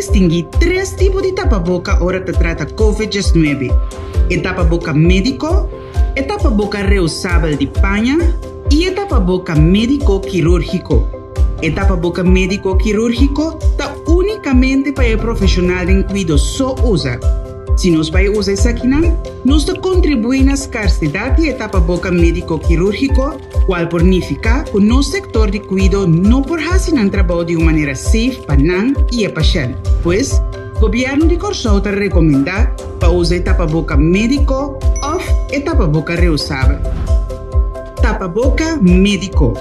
distinguí tres tipo di tapaboka ora ta trata Covid 19, e tapaboka médiko, e tapaboka reusabel di paña i e tapaboka médiko kirúrgiko. E tapaboka médiko kirúrgiko ta únikamente pa e profeshonal den kuido so usa. Si nos bai usa esakinan, nos ta kontribuí na skarsedat di e tapaboka médiko kirúrgiko, kual por nifiká ku nos sektor di kuido no por hasi nan trabou di un manera safe pa nan i e pashènt. Pues, Gobièrnu di Kòrsou ta rekomendá pa usa e tapaboka médiko òf e tapaboka reusabel. Tapaboka médiko.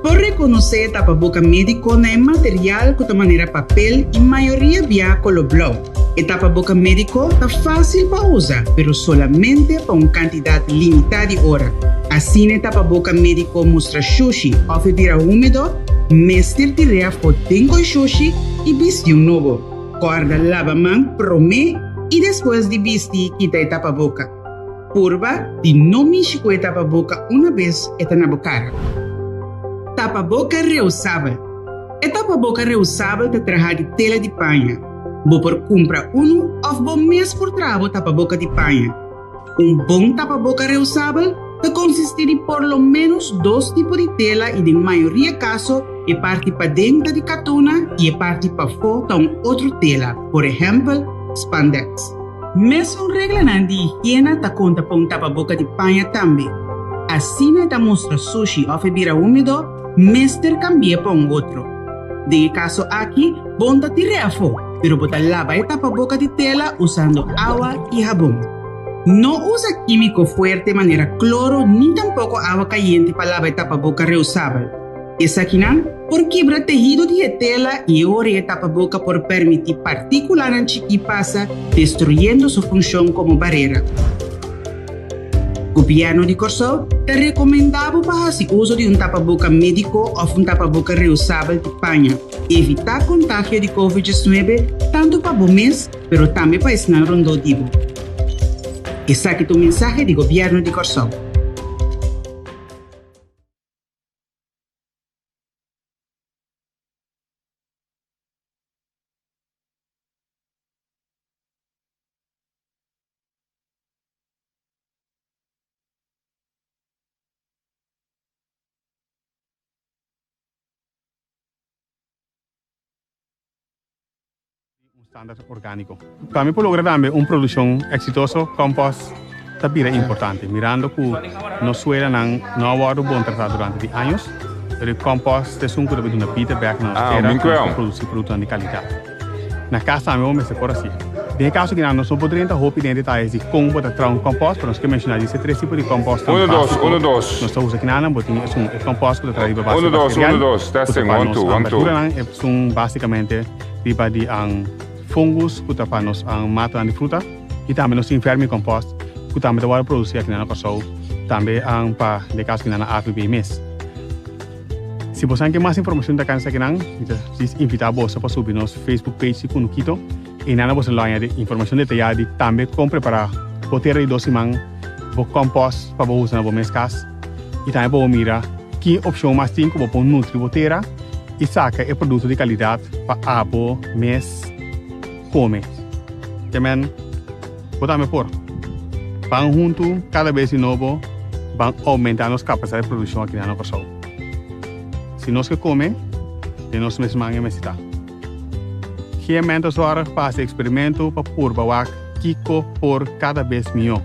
Por rekonosé e tapaboka médiko na e material ku ta manera papel i mayoria bia koló blou. E tapaboka médiko ta fásil pa usa, pero solamente pa un kantidat limitá di ora. Asina e tapaboka médiko mustra shushi òf e bira húmedo, mester tir'é afó den koi shushi i bisti un nobo. Kòrda laba man promé i despues di bisti kita e tapaboka. Purba di no mishi ku e tapaboka unabes e ta na bo kara. Tapaboka reusabel. E tapaboka reusabel ta trahá di tela di paña. Bo por kumpra unu òf bo mes por traha bo tapaboka di paña. Un bon tapaboka reusabel ta konsistí di por lo ménos dos tipo di tela i den mayoria kaso e parti paden ta di katuna i e parti pafó ta un otro tela, por ehèmpel, spandex. Mesun reglanan di higiena ta konta pa un tapaboka di paña tambe. Asina e ta mustra sushi òf e bira húmedo, mester kambi'é pa un otro. Den e kaso aki, bo no ta tir'é afó, pero bo ta laba e tapaboka di tela usando awa i habon. No usa kímiko fuerte manera kloro ni tampoko awa kayente pa laba e tapaboka reusabel. Esakinan por kibra tehido di e tela i e ora e tapaboka por permití partíkulanan chikí pasa, destruyendo su funshon komo barera. Gobièrnu di Kòrsou ta rekomendá bo pa hasi uso di un tapaboka médiko òf un tapaboka reusabel di paña. Evitá kontagio di Covid 19 tantu pa bo mes pero tambe pa esnan rondó di bo. Esaki ta un mensahe di Gobièrnu di Kòrsou. Un standard orgániko. Pa mi por logra tambe un produkshon eksitoso, kompost ta bira importante. Mirando ku nos suelanan no a wòrdu bon tratá durante di años, pero e kompost ta esun ku ta bin duna bida bèk na nos tera ku nos por produsí produktonan di kalidat. Na kas tambe bo mester por hasi. Den e kaso kinan nos no por drenta hopi den e detayes di kon bo ta traha un kompost, pero nos ke menshoná di e tres tipo di kompost tan básiko nos ta usa kinanan. Bo tin esun e kompost ku ta traha riba base bakterial, ku ta pa nos berduranan, esun básikamente riba di fungus ku ta pa nos matanan di fruta, i tambe nos tin vermicompost ku tambe ta wòrdu produsí akinan na Kòrsou, tambe pa den e kaso kinan na AVB mes. Si bosan ke mas informashon ta kansa kinan, mi ta djis invitá boso pa subi nos Facebook page di Kunukito. Einan boso lo haña informashon detayá di tambe kon prepará bo tera di dos siman, bo kòmpòst pa bo usa na bo mes kas i tambe pa bo mira ki opshon mas tin ku bo por nutri bo tera i saka e produkto di kalidat pa abo mes kome. Te men. Bo tambe por. Ban huntu kada bes di nobo ban oumentá nos kapasidat di produkshon aki na Kòrsou. Si nos ke kome, den nos mes man e mester ta. GMN ta zòrg pa hasi eksperimentu pa purba wak kiko por kada bes mihó.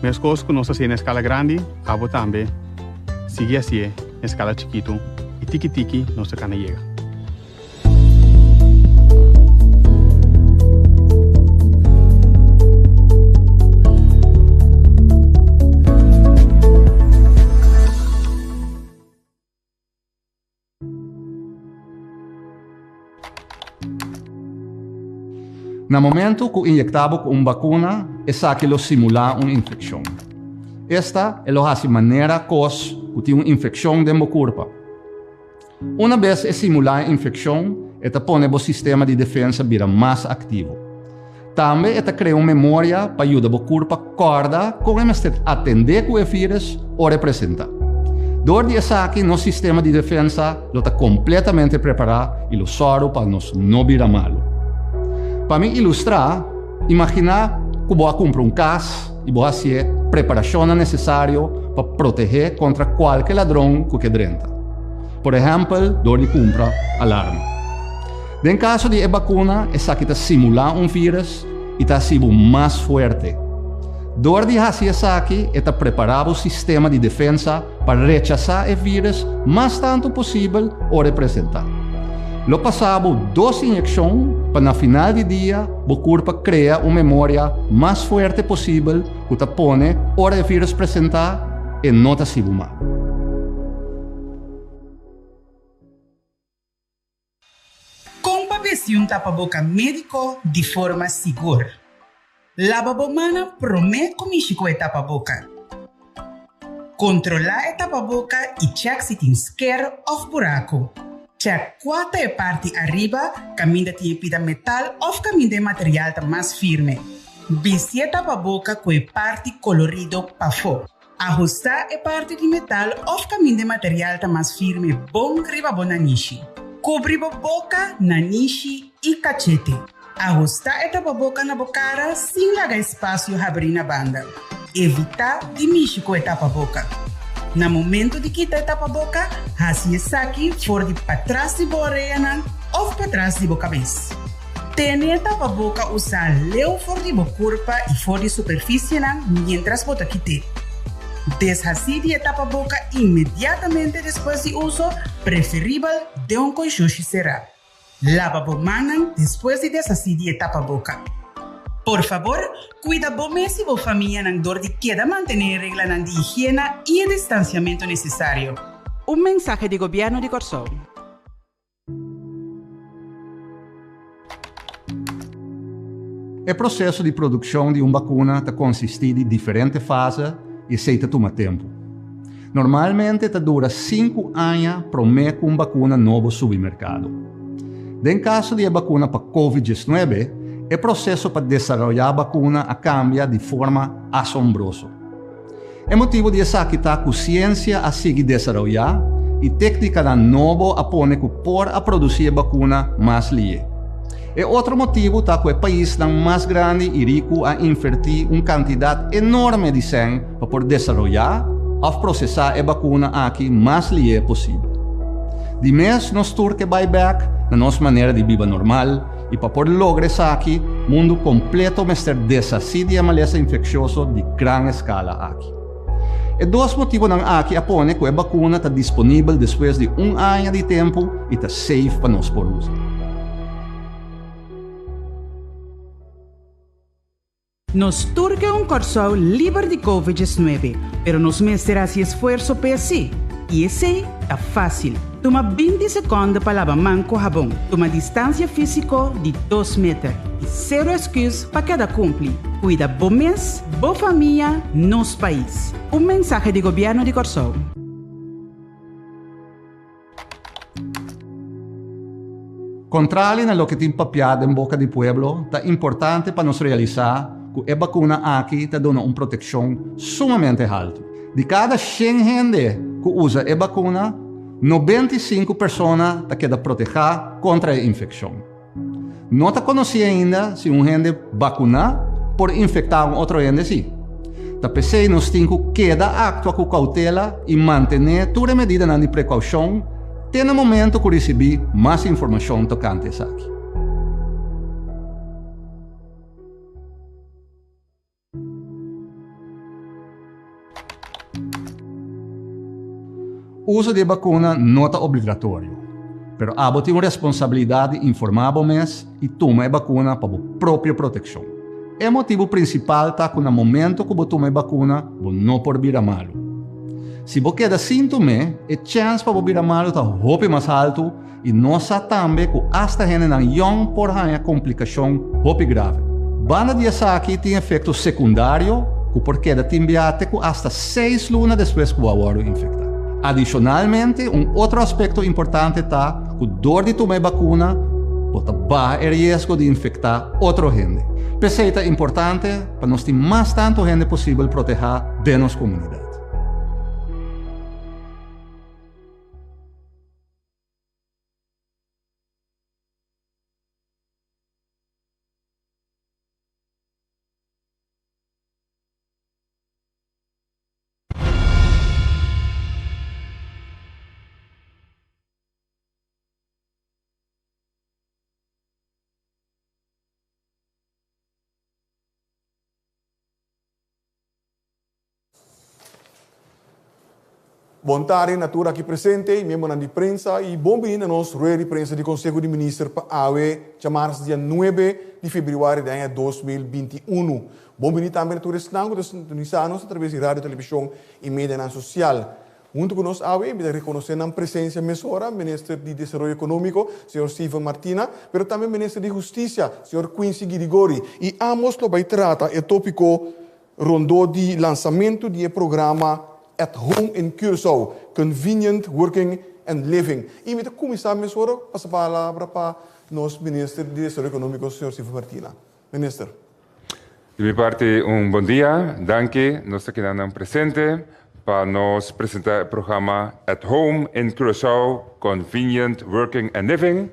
Meskos ku nos ta hasié na eskala grandi, abo tambe sigui hasié na eskala chikitu i tiki tiki nos ta kana yega. Na momento ku inyektá bo ku un bakuna, esaki lo simulá un infekshon. Esta e lo hasi manera kos ku tin un infekshon den bo kurpa. Una bes e simulá e infekshon, e ta pone bo sistema di defensa bira mas aktivo. Tambe e ta krea un memoria pa yuda bo kurpa kòrda kon e mester atendé ku e vírus ora e presentá. Dor di esaki nos sistema di defensa lo ta kompletamente prepará i lo sòru pa nos no bira malu. Pa mi ilustrá, imaginá ku bo a kumpra un kas i bo hasi e preparashonnan nesesario pa protehé kontra kualke ladron ku ke drenta. Por ehèmpel dor di kumpra alarma. Den kaso di e bakuna esaki ta simulá un vírus i ta hasi bo mas fuerte. Dor di hasi esaki e ta prepará bo sistema di defensa pa rechasá e vírus mas tantu posibel ora e presentá. Lo pasá bo dos inyekshon pa na final di dia bo kurpa krea un memoria mas fuerte posibel ku ta pone ora e vírus presentá e no ta hasi bo mal. Kon pa bisti un tapaboka médiko di forma sigur? Laba bo mannan promé ku mishi ku e tapaboka. Kontrolá e tapaboka i chèk si tin sker òf buraku. Chèk kua ta e parti ariba kaminda tin e pida metal òf kaminda e material ta mas firme. Bisti e tapaboka ku e parti kolorido pafó. Ahustá e parti di metal òf kaminda e material ta mas firme bon riba bo nanishi. Kubri bo boka, nanishi i kachete. Ahustá e tapaboka na bo kara sin laga espasio habrí na banda. Evitá di mishi ku e tapaboka. Na momentu di kita e tapaboka, hasi esaki for di patras di bo oreanan òf patras di bo kabes. Tene e tapaboka usá leu for di bo kurpa i for di superfisienan miéntras bo ta kit'é. Deshasí di e tapaboka inmediatamente despues di uso, preferibel den un konshushi será. Laba bo mannan despues di deshasí di e tapaboka. Por fabor, kuida bo mes i bo famianan dor di keda mantené e reglanan di higiena i e distansiamentu nesesario. Un mensahe di Gobièrnu di Kòrsou. E proseso di produkshon di un bakuna ta konsistí di diferente fase i esei ta tuma tempu. Normalmente ta dura sinku aña promé ku un bakuna nobo subi merkado. Den kaso di e bakuna pa Covid 19, e proseso pa desaroyá bakuna a kambia di forma asombroso. E motibu di esaki ta ku siensia a sigui desaroyá i téknikanan nobo a pone ku por a produsí e bakuna mas lié. E otro motibu ta ku e paisnan mas grandi i riku a invertí un kantidat enorme di sèn pa por desaroyá òf prosesá e bakuna aki mas lié posibel. Di mes nos tur ke bai bèk na nos manera di biba normal, I pa por logra esaki, mundu kompleto mester deshasí di e malesa infekshioso di gran eskala aki. E dos motibonan aki a pone ku e bakuna ta disponibel despues di un aña di tempu i ta safe pa nos por usa. Nos tur ke un Kòrsou liber di Covid 19, pero nos mester hasi esfuerso p'esei. I esei ta fásil. Tuma 20 sekònde pa laba man ku habon, tuma distansia físiko di dos meter i sero esküs pa keda kumpli. Kuida bo mes, bo famia, nos pais. Un mensahe di Gobièrnu di Kòrsou. Kontrali na loke tin papiá den boka di pueblo, ta importante pa nos realisá ku e bakuna aki ta duna un protekshon sumamente haltu. Di kada shen hende ku usa e bakuna, 95 persona ta keda protehá kontra e infekshon. No ta konosí ainda si un hende bakuná por infektá un otro hende sí. Ta p'esei nos tin ku keda aktua ku koutela i mantené tur e medidanan di prekoushon te na momento ku risibí mas informashon tokante esaki. Uso di e bakuna no ta obligatorio, pero abo tin un responsabilidat di informá bo mes i tuma e bakuna pa bo propio protekshon. E motibu prinsipal ta ku na momento ku bo tuma e bakuna bo no por bira malu. Si bo keda sin tum'é, e chèns pa bo bira malu ta hopi mas haltu I nos sa tambe ku asta hendenan yòn por haña komplikashon hopi grave. Banda di esaki tin efekto sekundario ku por keda tin bia te ku asta seis luna despues ku bo a wòrdu infektá. Adishonalmente, un otro aspekto importante ta ku dor di tuma e bakuna bo ta baha e riesgo di infektá otro hende. P'esei ta importante pa nos tin mas tantu hende posibel protehá den nos komunidat. Bon tardi na tur aki presente y miembronan di prensa y bon bini na nos rueda di prensa di Conseho di Minister pa awe djamars dia nuebe di februari di aña 2021. Bon bini tambe na tur esnan cu ta sintonisa nos a traves di radio, television y medianan social. Hunto cu nos awe mi ta reconoce nan presencia mesora Minister di Desaroyo Economico, señor Steven Martina, pero tambe Minister di Husticia, señor Quincy Girigorie y ambos lo bay trata e topico Rondó di lansamentu di e programa At Home in Curaçao, Convenient Working and Living. I mi ta kuminsá mesora pasa palabra pa nos Minister di Desaroyo Ekonómiko, señor Steven Martina. Minister. Di mi parti un bon dia, danki nos ta keda nan presente pa nos presenta e programa At Home in Curaçao, Convenient Working and Living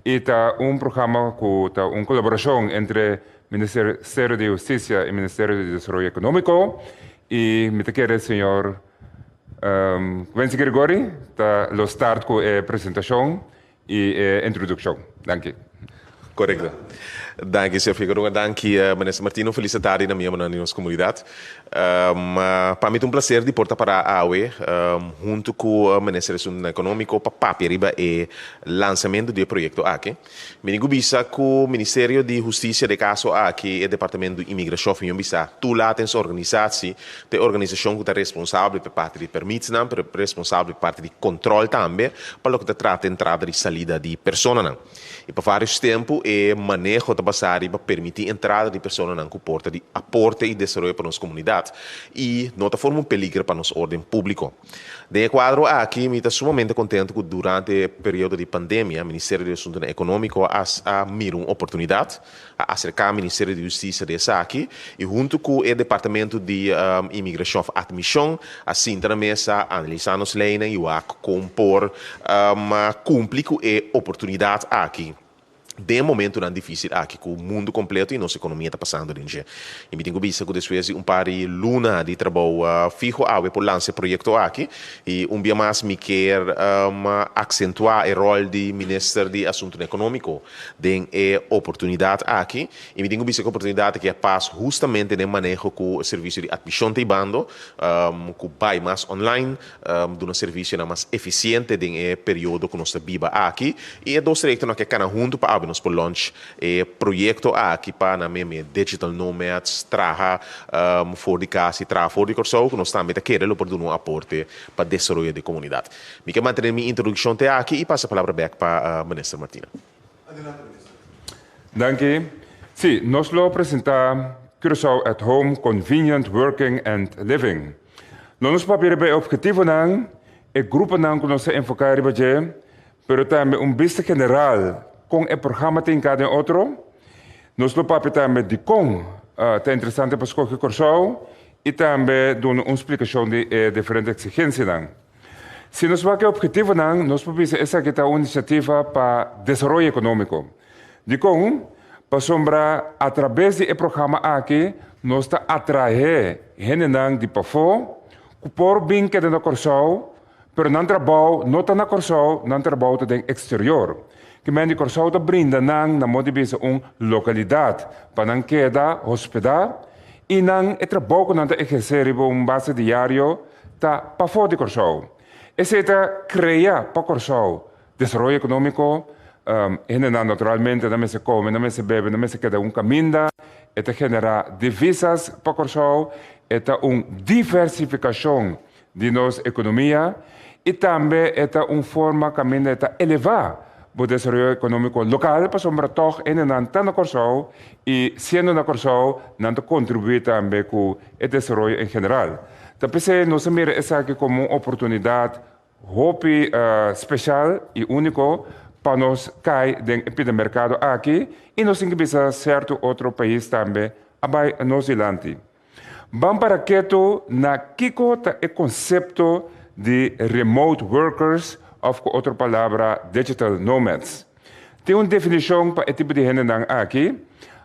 i ta un programa ku ta un kolaborashon entre Ministerio di Hustisia i Ministerio di Desaroyo Ekonómiko i mi ta kere señor Quincy Gregori ta lo start ku e presentashon i e introdukshon. Danki. Korekto. Danki señor Figueroa. Danki Minister Martino. Felis tardi na miembronan di nos komunidat. Pa mi ta un placer di por ta para awe huntu ku Minister di Asuntunan Ekonómiko pa papia riba e lansamentu di e proyekto aki. Mi tin ku bisa ku Ministerio di Hustisia den kaso aki e Departamento di Imigrashon of mihó bisa Toelatingsorganisatie ta e organisashon ku ta responsabel pa e parti di permitsnan pero responsabel pa e parti di kontròl tambe pa loke ta trata entrada i salida di personanan. I pa vários tempu e maneho ta basá riba permití entrada di personanan ku por ta di aporte i desaroyo pa nos komunidat i no ta forma un peliger pa nos órden públiko. Den e kuadro aki mi ta sumamente kontentu ku durante e periodo di pandemia Ministerio di Asuntunan Ekonómiko a a mira un oportunidat, a aserká Ministerio di Hustisia di esaki i huntu ku e Departamento di Imigrashon òf Atmishon a sinta na mesa, analisá nos leinan i wak kon por kumpli ku e oportunidat aki. Den e momentunan difísil aki ku mundu kompleto i nos ekonomia ta pasando den dje. I mi tin ku bisa ku despues di un par di luna di trabou fiho awe por lansa e proyekto aki i un bia mas mi kier aksentuá e ròl di Minister di Asuntunan Ekonómiko den e oportunidat aki. I mi tin ku bisa ku e oportunidat aki a pas hustamente den maneho ku servisio di atmishon ta hibando, ku bai mas online, Duna servisionan mas efisiente den e periodo ku nos ta biba aki i e dos trayektonan ke kana huntu pa awe nos por launch e proyekto aki pa nan meme digital nomads traha for di kas i traha for di Kòrsou ku nos tambe ta kere lo por duna un aporte pa desaroyo di komunidat. Mi ke mantené mi introdukshon te aki i pasa palabra bèk pa Minister Martina. Danki. Sí, nos lo presentá Curaçao at Home Convenient Working and Living. Lo nos papia riba e obhetivonan, e gruponan ku nos ta enfoká riba dje, pero tambe un bista general kon e programa ta hinká den otro. Nos lo papia tambe dikon ta interesante pa skohe Kòrsou i tambe duna un splikashon di e diferente eksigensianan. Si nos wak e obhetivonan, nos por bisa esaki ta un inisiativa pa desaroyo ekonómiko. Dikon? Pasobra atrabes di e programa aki nos ta atraé hendenan di pafó ku por bin keda na Kòrsou, pero nan trabou no ta na Kòrsou, nan trabou ta den eksterior. Kimen di Kòrsou ta brinda nan, na modo di bisa, un lokalidat pa nan keda hospedá i nan e trabou ku nan ta ehersé riba un base diario ta pafó di Kòrsou. Esei ta krea pa Kòrsou desaroyo ekonómiko, hendenan naturalmente nan mester kome, nan mester bebe, nan mester keda un kaminda, e ta generá divisas pa Kòrsou, e ta un diversifikashon di nos ekonomia i tambe e ta un forma kaminda e ta elevá bo desaroyo ekonómiko lokal pasobra tòg hendenan ta na Kòrsou i siendo na Kòrsou nan ta kontribuí tambe ku e desaroyo en general. Ta p'esei nos a mira esaki komo un oportunidat hopi speshal i úniko pa nos kai den e pida merkado aki i nos tin ki bisa sierto otro pais tambe a bai nos dilanti. Ban para ketu na kiko ta e konsepto di remote workers òf ku otro palabra digital nomads. Tin un definishon pa e tipo di hendenan aki,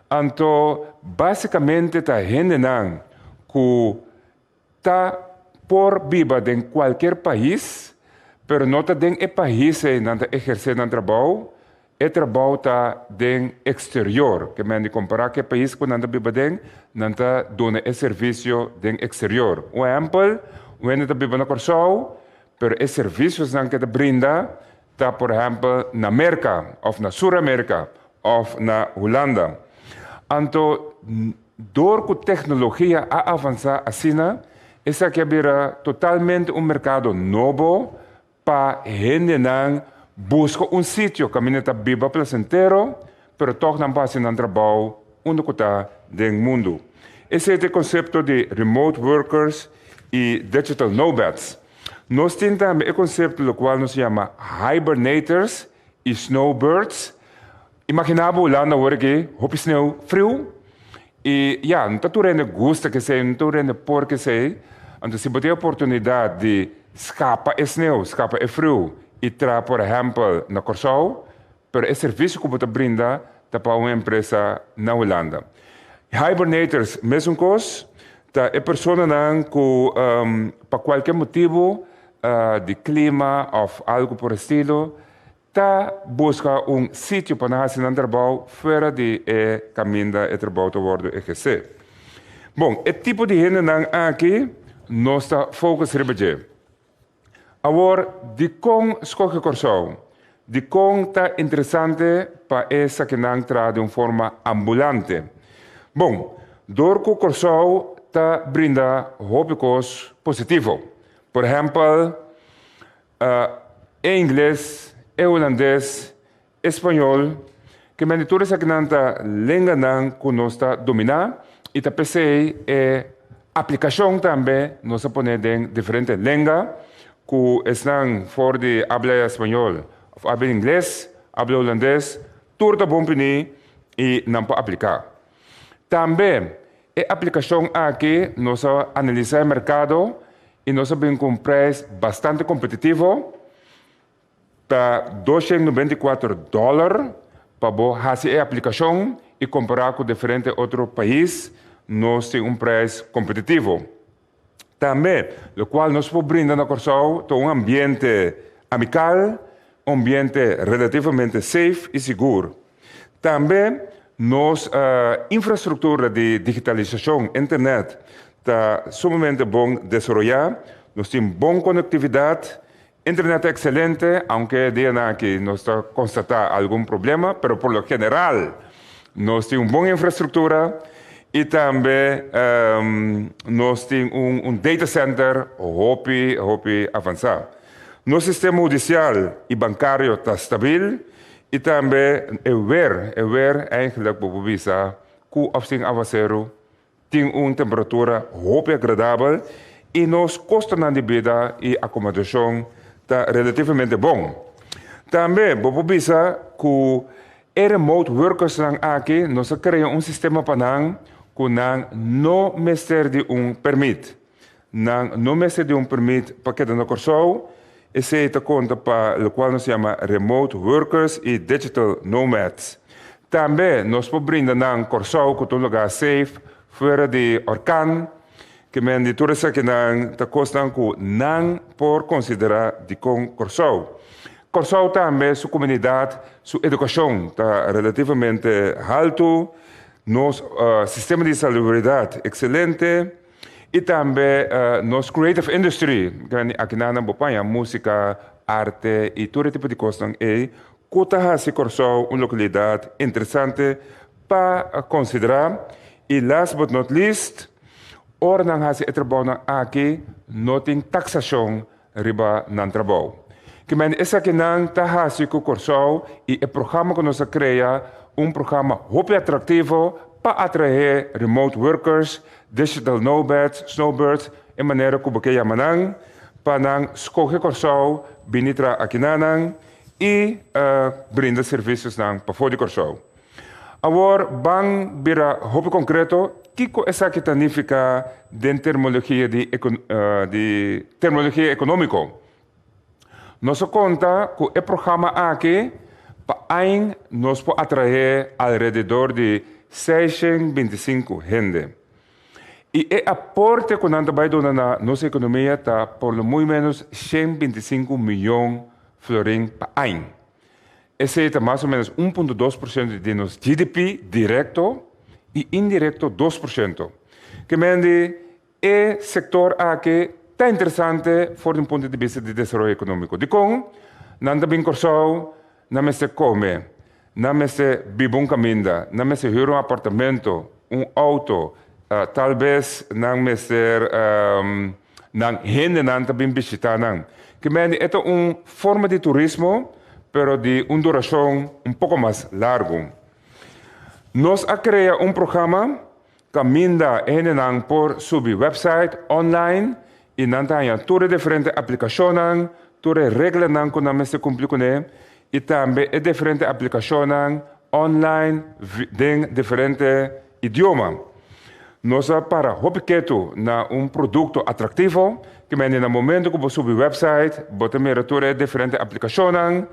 anto básikamente ta hendenan ku ta por biba den kualkier pais, pero no ta den e pais ei nan ta ehersé nan trabou, e trabou ta den eksterior. Ke men di kompará ku e pais ku nan ta biba den, nan ta duna e servisio den eksterior. Un ehèmpel, un hende ta biba na Kòrsou, pero e servisionan ku e ta brinda ta por ehèmpel na Merka òf na Sur Amerika òf na Hulanda. Anto dor ku teknologia a avansá asina, esaki a bira totalmente un merkado nobo pa hendenan buska un sitio kaminda ta biba plasentero, pero tòg nan por hasi nan trabou unda ku ta den mundu. Esei ta e konsepto di remote workers i digital nomads. Nos tin tambe e konsepto lokual nos yama hibernators i snowbirds. Imaginá bo Hulanda awor aki, hopi sneu, friu, i ya, no ta tur hende gusta kesei, no tur hende por kesei. Anto si bo tin e oportunidat di skapa e sneu, skapa e friu i traha por ehèmpel na Kòrsou, pero e servisio ku bo ta brinda ta pa un empresa na Hulanda. Hibernators mesun kos, ta e personanan ku pa kualke motibu di klima òf algu por estilo ta buska un sitio pa nan hasi nan trabou fuera di e kaminda e trabou ta wòrdu ehersé. Bon, e tipo di hendenan aki nos ta focus riba dje. Awor, dikon skohe Kòrsou? Dikon ta interesante pa e sakinan traha den un forma ambulante? Bon, dor ku Kòrsou ta brinda hopi kos positivo. Por ehèmpel, e ingles, e hulandes, e spañol, ke men di tur esakinan ta lenganan ku nos ta dominá i ta p'esei e aplikashon tambe nos a pone den diferente lenga ku esnan for di abla spañol òf abla ingles, abla hulandes, tur ta bon pini i nan por apliká. Tambe e aplikashon aki nos a analisá e merkado i nos a bin ku un preis bastante kompetitivo. Ta 294 dòler pa bo hasi e aplikashon i kompará ku diferente otro pais nos tin un preis kompetitivo. Tambe lokual nos por brinda na Kòrsou ta un ambiente amikal, un ambiente relativamente safe i sigur. Tambe nos infrastruktura di digitalisashon, internet, ta sumamente bon desaroyá, nos tin bon konektividat. Internet ta excelente, aunke e dianan aki nos ta constata algun problema, pero por lo general nos tin un bon infrastructura y tambe nos tin un data center hopi, hopi avansa. Nos sistema hudicial y bancario ta stabil y tambe e weer, e weer eigenlijk bo por bisa cu of sin awacero Tin un temperatura hopi agradabel i nos kostonan di bida i akomodashon ta relativamente bon. Tambe bo por bisa ku e remote workersnan aki nos a krea un sistema pa nan ku nan no mester di un permit. Nan no mester di un permit pa keda na Kòrsou. Esei ta konta pa lokual nos yama remote workers i digital nomads. Tambe nos por brinda nan Kòrsou ku ta un lugá safe fuera di orkan. Ke men di tur esakinan ta kosnan ku nan por konsiderá dikon Kòrsou. Kòrsou tambe su komunidat su edukashon ta relativamente haltu, nos sistema di salubridat ekselente. I tambe nos creative industry, aki nan bo paña músika, arte i tur e tipo di kosnan ei ku ta hasi Kòrsou un lokalidat interesante pa konsiderá. I last but not least, ora nan hasi e trabounan aki no tin taksashon riba nan trabou. Kimen esakinan ta hasi ku Kòrsou i e programa ku nos a krea un programa hopi atraktivo pa atraé remote workers, digital nomads, snowbirds, e manera ku bo ke yama nan, pa nan skohe Kòrsou, bini traha akinanan i brinda servisiosnan pafó di Kòrsou. Awor ban bira hopi konkreto, kiko esaki ta nifiká den termologia di di termologia ekonómiko? Nos a konta ku e programa aki pa ain nos por atraé alrededor di 625 hende. I e aporte ku nan ta bai duna na nos ekonomia ta por lo muy ménos 125 mion florin pa ain. Esei ta mas o ménos 1.2% di nos GDP direkto i indirekto 2%. Ke men di e sektor aki. Ta interesante for di un punto di bista di desaroyo ekonómiko. Dikon nan ta bin Kòrsou? Nan mester kome, nan mester biba un kaminda, nan mester hür un apartamento, un outo, tal bes nan mester nan hendenan ta bin bishitá nan. Kimendi e ta un forma di turismo, pero di un durashon un poko mas largu. Nos a krea un programa Kaminda e hendenan por subi website online i nan ta haña tur e diferente aplikashonnan, tur e reglanan ku nan mester kumpli kuné i tambe e diferente aplikashonnan online den diferente idioma. Nos a para hopi ketu na un produkto atraktivo ke mende na momento ku bo subi website bo ta mira tur e diferente aplikashonnan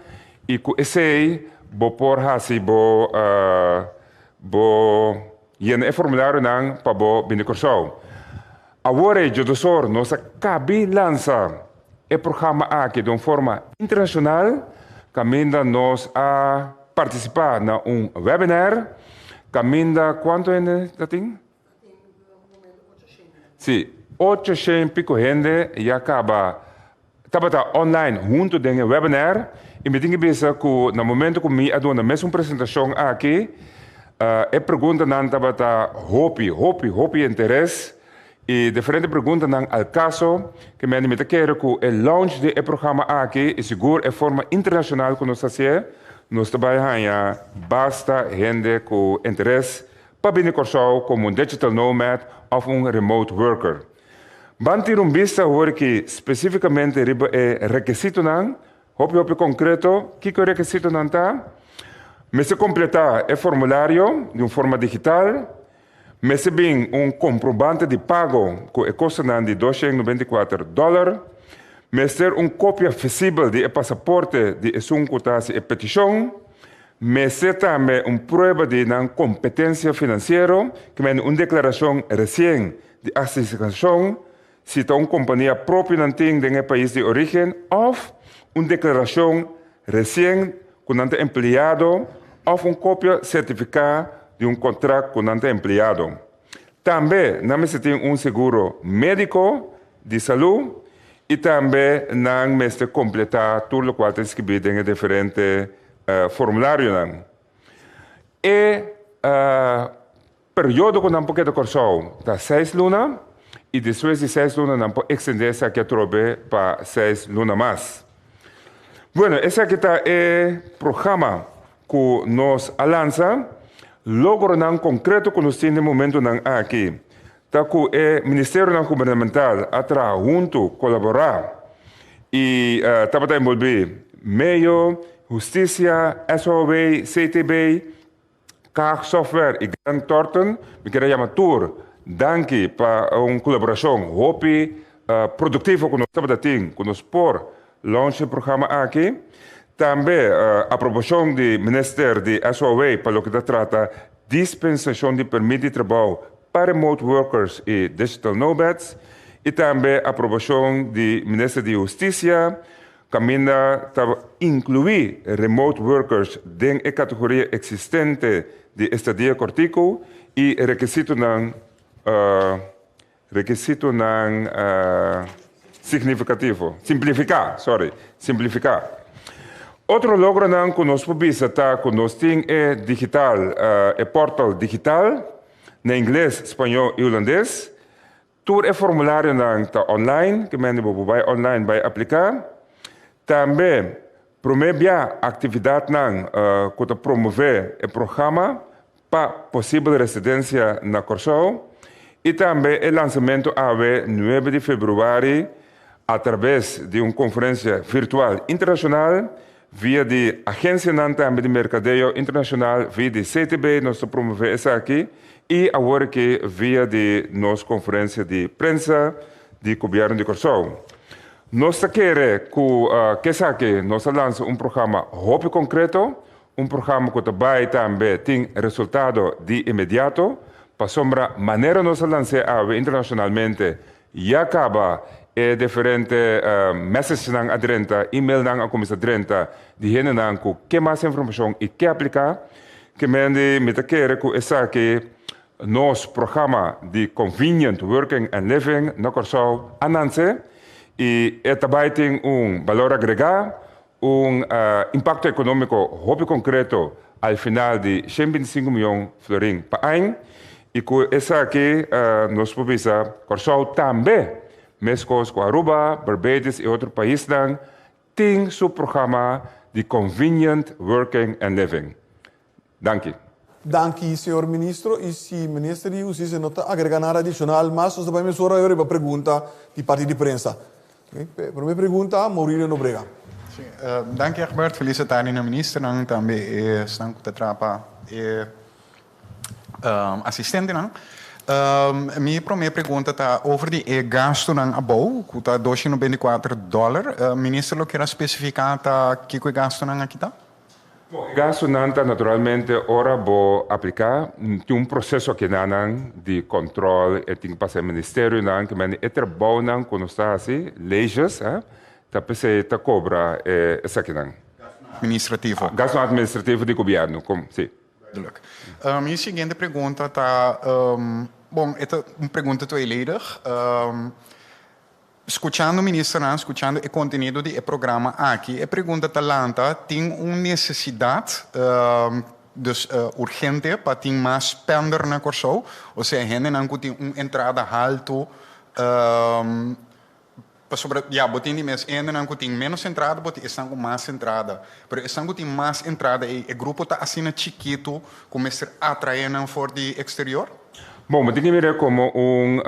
i ku esei bo por hasi bo Bo yena e formularionan pa bo bini Kòrsou. Awor e djodosor nos a kabi lansa e programa aki den un forma internashonal kaminda nos a partisipá na un webinar kaminda kuantu hende ta tin? Sí, 800 pico hende ya caba tabata online hunto den e webinar y mi tin que bisa cu na momento cu mi a duna mesun presentacion aki, e preguntanan tabata hopi, hopi, hopi interes y diferente preguntanan al caso que mi ta kere cu e launch di e programa aki y sigur e forma internacional cu nos ta hacié, nos ta bay haña basta hende cu interes pa bini Kòrsou komo un digital nomad òf un remote worker. Ban tira un bista awor aki spesífikamente riba e rekisitonan, hopi hopi konkreto, kiko e rekisitonan ta? Mester kompletá e formulario di un forma digital, mester bin un komprobante di pago ku e kostonan di 294 dòler, mester un kopia visibel di e pasaporte di esun ku ta hasi e petishon, Mester tambe un prueba di nan kompetensia finansiero, ke mende un deklarashon resien di asignashon, si ta un kompania propio nan tin den e pais di orígen, òf un deklarashon resien ku nan ta empleado òf un kopia sertifiká di un kontrakt ku nan ta empleado. Tambe nan mester tin un seguro médiko di salú i tambe nan mester kompletá tur lokual ta inskribí den e diferente formularionan. E periodo ku nan por keda Kòrsou ta seis luna i despues di seis luna nan por ekstendé esaki atrobe pa seis luna mas. Bueno, esaki ta e programa ku nos a lansa. Logronan konkreto ku nos tin den momentunan aki ta ku e ministerionan gubernamental a traha huntu, kolaborá i tabata enbolbí Medio, Hustisia, SOAW, CTB, Kaag Software i Grant Thornton. Mi kier a yama tur danki pa un kolaborashon hopi produktivo ku nos tabata tin ku nos por launch e programa aki. Tambe aprobashon di Minister di SOAW pa loke ta trata dispensashon di permit di trabou pa remote workers i digital nomads i tambe aprobashon di Minister di Hustisia kaminda ta inkluí remote workers den e kategoria eksistente di estadia kòrtiku i rekisitonan rekisitonan signifikativo, simplifiká, sorry, simplifiká. Otro logronan ku nos por bisa ta ku nos tin e digital, e portal digital na ingles, spañó i hulandes. Tur e formularionan ta online, ke mende bo por bai online bai apliká. Tambe promé bia aktividatnan ku ta promové e programa pa posibel residensia na Kòrsou i tambe e lansamentu awe nuebe di febrüari atrabes di un konferensia virtual internashonal via di agensianan tambe di merkadeo internashonal via di CTB nos ta promové esaki i awor aki via di nos konferensia di prensa di Gobièrnu di Kòrsou. Nos ta kere ku kesaki nos a lansa un programa hopi konkreto. Un programa ku ta bai tambe tin resultado di inmediato, pasobra manera nos a lans'é awe internashonalmente ya kaba e diferente messagenan a drenta, emailnan a kuminsá drenta di hendenan ku ke mas informashon i ke apliká. Ke mende mi ta kere ku esaki nos programa di Convenient Working and Living na Kòrsou a nanse. I e ta bai tin un balor agregá, un impakto ekonómiko hopi konkreto al final di 125 mion florin pa añ. I ku esaki nos por bisa Kòrsou tambe, meskos ku Aruba, Barbados i otro paisnan, tin su programa di Convenient Working and Living. Danki. Danki, señor Ministro. Y si Minister di Husticia no ta agrega nada adicional mas, nos ta bay mesora awor riba pregunta di parti di prensa. Prome pregunta, Maurilio Nobrega. Sí, danki Egbert. Feliz tardi na ministernan, tambe esnan cu ta traha pa e asistentenan. Mi prome pregunta ta over di e gastunan abou, cu ta 294 dollar. Minister lo kier a specifica ta kico e gastunan aki ta? Bon, e gastunan ta naturalmente ora bo apliká, tin un proseso akinanan di kòntròl, e tin ku pasa e ministerionan, ke mende e trabounan ku nos ta hasi, leyes, ta p'esei ta kobra e esakinan. Gastunan administrativo. Gastunan administrativo di gobièrnu, kom, si. Duidelijk. Mi siguiente pregunta ta, bon, e ta un pregunta tweeledig. Skuchando ministernan, skuchando e kontenido di e programa aki, e pregunta ta lanta, tin un nesesidat, dus urgente, pa tin mas spender na Kòrsou? Osea hendenan ku tin un entrada haltu, pasobra ya bo tin di mes hendenan ku tin ménos entrada, bo tin esnan ku mas entrada. Pero esnan ku tin mas entrada ei, e grupo ta asina chikitu ku mester atraé nan for di eksterior? Bon, bo tin ki mir'é komo un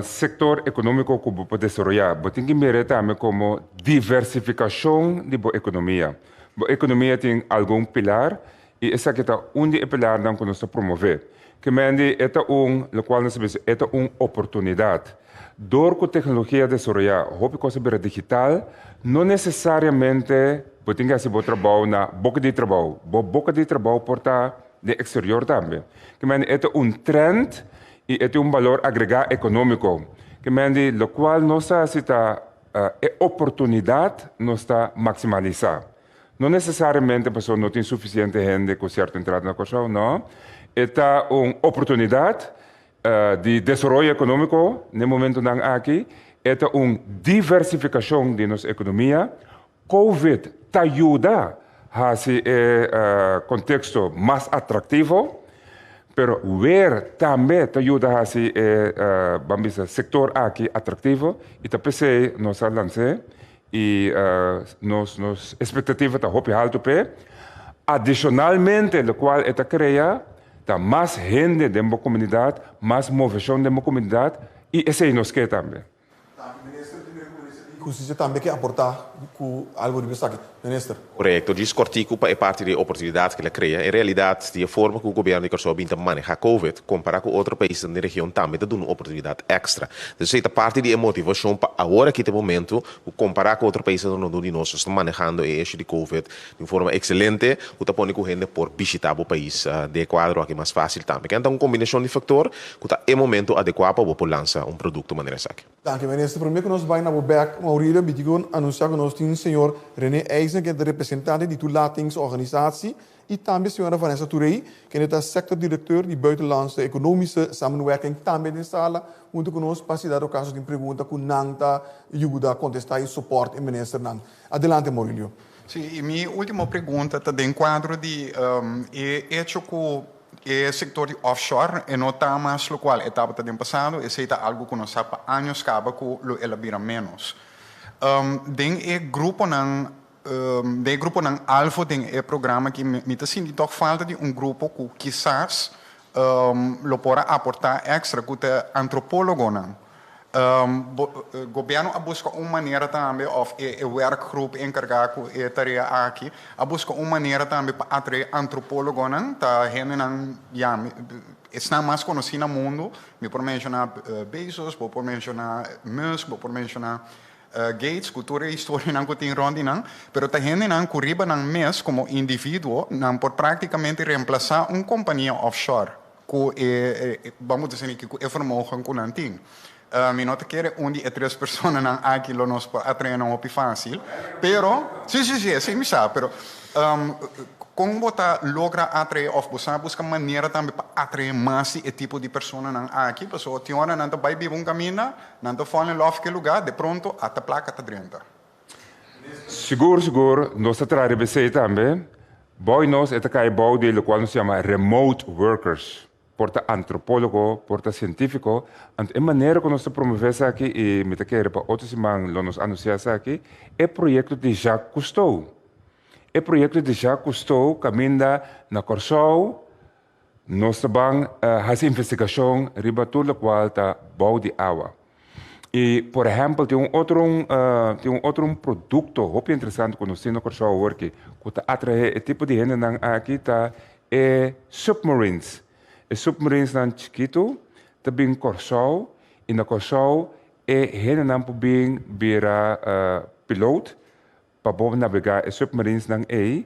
sektor ekonómiko ku bo por desaroyá. Bo tin ki mir'é tambe komo diversifikashon di bo ekonomia. Bo ekonomia tin algun pilar i esaki ta un di e pilarnan ku nos ta promové. Ke mendi e ta un, lokual nos ta bisa, e ta un oportunidat. Dor ku teknologia a desaroyá, hopi kos a bira digital, no nesesariamente bo tin ki hasi bo trabou na boka di trabou. Bo boka di trabou por ta den exterior tambe. Ke mende e ta un trend i e tin un balor agregá ekonómiko. Ke mende lokual nos ta hasi ta e oportunidat nos ta maksimalisá. No nesesariamente pasobra no tin sufisiente hende ku sierto entrada na Kòrsou, no. E ta un oportunidat di desaroyo ekonómiko na e momentunan aki. E ta un diversifikashon di nos ekonomia. Covid ta yuda hasi e konteksto mas atraktivo, pero weer tambe ta yuda hasi e ban bisa sektor aki atraktivo i ta p'esei nos a lans'é i nos nos espektativa ta hopi haltu p'e. Adishonalmente lokual e ta krea ta mas hende den bo komunidat, mas moveshon den bo komunidat i esei nos ke tambe. Danki minister, tin mira ku minister di Hustisia tambe ke aporta ku algo riba esaki. Minister. Korekto, djis kòrtiku pa e parti di e oportunidat ku el a krea. En realidat, di e forma ku gobièrnu di Kòrsou a bin ta manehá Covid, kompará ku otro paisnan den region tambe ta duna un oportunidat èkstra. Entonces esei ta parti di e motivashon pa awor aki ta e momentu ku kompará ku otro paisnan rondó di nos, nos ta manehando e issue di Covid di un forma ekselente ku ta pone ku hende por bishitá bo pais den e kuadro aki mas fásil tambe. Kende ta un kombinashon di faktor ku ta e momento adekuá pa bo por lansa un produkto manera esaki. Danki, Minister. Promé ku nos bai na bo bèk, Maurilio, mi tin ku anunsiá ku nos tin señor René Eisner, kende ta representante di Toelatingsorganisatie, i tambe señora Vanessa Touré, kende ta sectordirecteur di Buitenlandse Economische Samenwerking, tambe den sala huntu ku nos pa si dado kaso tin pregunta ku nan ta yuda kontestá i sopòrt e ministernan. Adelante, Maurilio. Sí, i mi último pregunta ta den kuadro di e echo ku e sektor di offshore e no ta mas lokual e tabata den pasado, esei ta algu ku nos sa pa años kaba ku lo el a bira ménos. Den e gruponan den e gruponan alfo den e programa aki mi ta sinti tòg falta di un grupo ku kisas lo por a aportá èkstra ku ta antropólogonan. Gobierno a busca un manera tambe of e werkgroep encarga cu e tarea aki a busca un manera tambe pa atrae antropologonan, ta hendenan ya esnan mas conoci na mundo, mi por menciona Bezos, bo por menciona Musk, bo por menciona Gates cu tur e historianan cu tin rond di nan, pero ta hendenan cu riba nan mes como individuo nan por practicamente reemplaza un compania offshore. Ku e, bamos disi aki, ku e vermogen ku nan tin. Mi no ta kere un di e tres personanan aki lo nos por atrae nan hopi fásil, pero, si, si, si, esei mi sa, pero. Kon bo ta logra atraé òf bo sa buska manera tambe pa atraé mas di e tipo di personanan aki? Pasobra tin ora nan ta bai biba un kaminda, nan ta fall in love ku e lugá, de pronto ata plaka ta drenta. Sigur sigur nos ta traha riba esei tambe. Bou di nos e ta kai bou di lokual nos yama remote workers. Por ta antropólogo, por ta sientífiko. Anto e manera ku nos ta promové esaki i mi ta kere pa otro siman lo nos anunsiá esaki, e proyekto di Jacques Cousteau. E proyekto di Jacques Cousteau kaminda na Kòrsou nos ta ban hasi investigashon riba tur lokual ta bou di awa. I por ehèmpel tin un otro tin un otro produkto hopi interesante ku nos tin na Kòrsou awor ki ku ta atraé e tipo di hendenan aki ta e submarines. E submarinesnan chikitu ta bin Kòrsou i na Kòrsou e hendenan por bin bira piloot pa bo nabegá e submarinesnan ei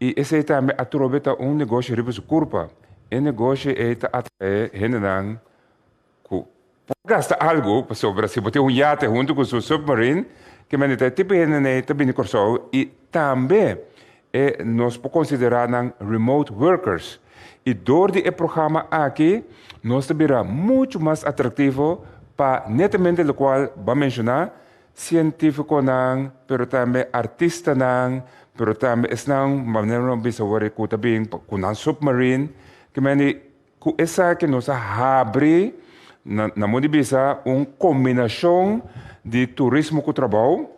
i esei tambe atrobe ta un negoshi riba su kurpa. E negoshi ei ta atraé hendenan ku por gasta algu pasobra si bo tin un yate huntu ku su submarine ke mende ta e tipo hendenan ei ta bini Kòrsou i tambe e nos por konsiderá nan remote workers i dor di e programa aki nos ta bira muchu mas atraktivo pa netamente lokual bo a menshoná Sientífikonan, pero tambe artistanan, pero tambe esnan, manera nos bisa awor ku ta bin ku nan submarine, ke mende ku esaki nos a habri, na na modo di bisa, un kombinashon di turismo ku trabou,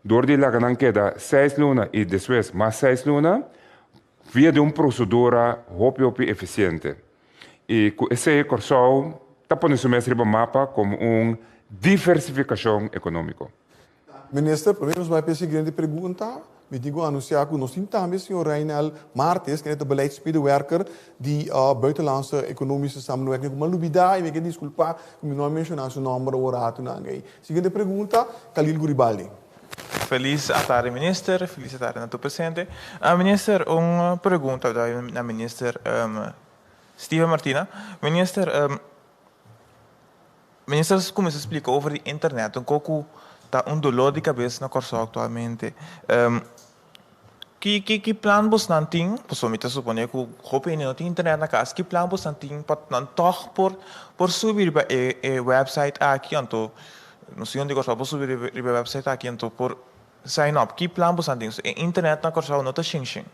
dor di laga nan keda seis luna i despues mas seis luna, via di un prosedura hopi hopi efisiente. I ku esei Kòrsou ta pone su mes riba mapa komo un diversifikashon ekonómiko. Minister, promé nos bai pa e siguiente pregunta, mi tin ku anunsiá ku nos tin tambe señor Reinel Martes, kende ta beleidsmedewerker di Buitenlandse Economische Samenwerking. Ku mi a lubidá i mi ke diskulpá ku mi no a menshoná su nòmber awor ratunan ei. Siguiente pregunta, Khalil Guribaldi. Felis atardi minister, felis atardi na tur presente. Minister un pregunta na minister Steven Martina. Minister, minister a kuminsá splika over di internet un kos ku ta un dolor di kabes na Kòrsou aktualmente. Ki ki ki plan bosnan tin, pasobra mi ta suponé ku hopi hende no tin internet na kas, ki plan bosnan tin pa nan tòg por por subi riba e e wèpsait aki anto no si hende di Kòrsou por subi riba riba e wèpsait aki anto por sign up. Ki plan bosnan tin? E internet na Kòrsou no ta shen shen.